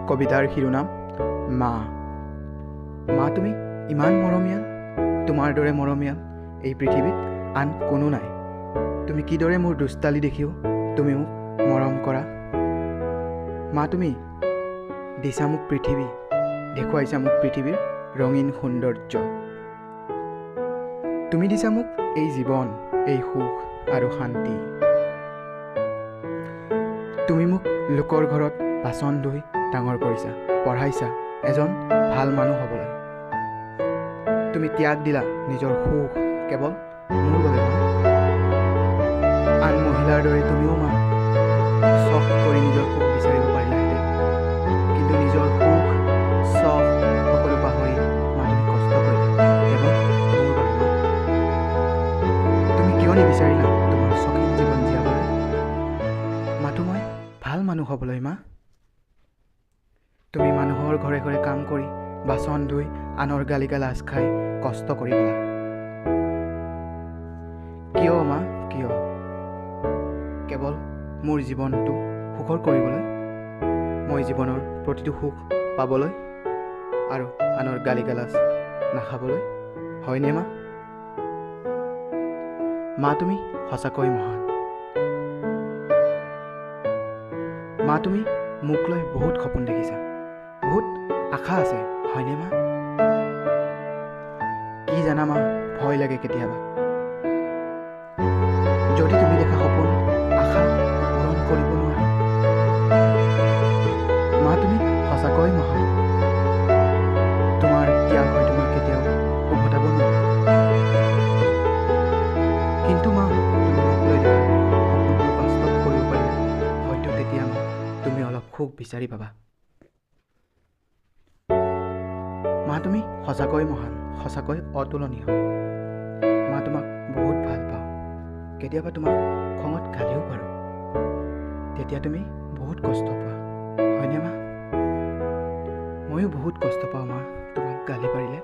কবিতাৰ শিৰোনাম মা। মা তুমি ইমান মৰমীয়াল, তোমাৰ দৰে মৰমীয়াল এই পৃথিৱীত আন কোনো নাই। তুমি কিদৰে মোৰ দুষ্টালি দেখিও তুমি মোক মৰম কৰা। মা তুমি দিছা মোক পৃথিৱী, দেখুৱাইছা মোক পৃথিৱীৰ ৰঙীন সৌন্দৰ্য। তুমি দিছা মোক এই জীৱন, এই সুখ আৰু শান্তি। তুমি মোক লোকৰ ঘৰত বাচন ধুই ডাঙৰ কৰিছা, পঢ়াইছা এজন ভাল মানুহ হ'বলৈ। তুমি ত্যাগ দিলা নিজৰ সুখ কেৱল মোৰ বাবে মা। আন মহিলাৰ দৰে তুমিও মা চখ কৰি নিজৰ সুখ বিচাৰিব পাৰিলাহেঁতেন, কিন্তু নিজৰ সুখ চখ সকলো পাহৰি মা তুমি কষ্ট কৰিলা কেৱল মোৰ বাবে মা। তুমি কিয় নিবিচাৰিলা তোমাৰ চখীন জীৱন জীয়াবলৈ? মাথো মই ভাল মানুহ হ'বলৈ মা। তুমি মানুহৰ ঘৰে ঘৰে কাম কৰি, বাচন ধুই, আনৰ গালি গালাজ খাই কষ্ট কৰি গ'লা। কিয় মা কিয়? কেৱল মোৰ জীৱনটো সুখৰ কৰিবলৈ, মই জীৱনৰ প্ৰতিটো সুখ পাবলৈ আৰু আনৰ গালি গালাজ নাখাবলৈ, হয়নে মা? মা তুমি সঁচাকৈ মহান। মা তুমি মোক লৈ বহুত সপোন দেখিছা, বহুত আশা আছে, হয়নে মা? কি জানা মা, ভয় লাগে কেতিয়াবা, যদি তুমি দেখা সপোন আশা পূৰণ কৰিব নোৱাৰো। মা তুমি সঁচাকৈ মহান। তোমাৰ ত্যাগ হয়তো মই কেতিয়াও উভতাব নোৱাৰো, কিন্তু মা তুমি মোক লৈ দেখা সপোনবোৰ বাস্তৱ কৰিব পাৰিলে হয়তো তেতিয়া মা তুমি অলপ সুখ বিচাৰি পাবা। মা তুমি সঁচাকৈ মহান, সঁচাকৈ অতুলনীয়। মা তোমাক বহুত ভাল পাওঁ। কেতিয়াবা তোমাক খঙত গালিও পাৰোঁ, তেতিয়া তুমি বহুত কষ্ট পোৱা, হয়নে মা? ময়ো বহুত কষ্ট পাওঁ মা তোমাক গালি পাৰিলে।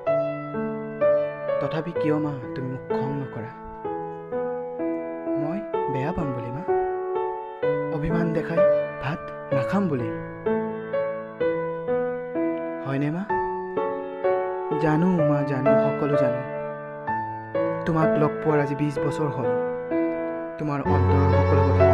তথাপি কিয় মা তুমি মোক খং নকৰা? মই বেয়া পাম বুলি মা, অভিমান দেখাই ভাত নাখাম বুলি, হয়নে মা? জানো মা জানো, সকলো জানো। তোমাক লগ পোৱাৰ আজি 20 বছৰ হ'ল। তোমাৰ অন্তৰৰ সকলো কথা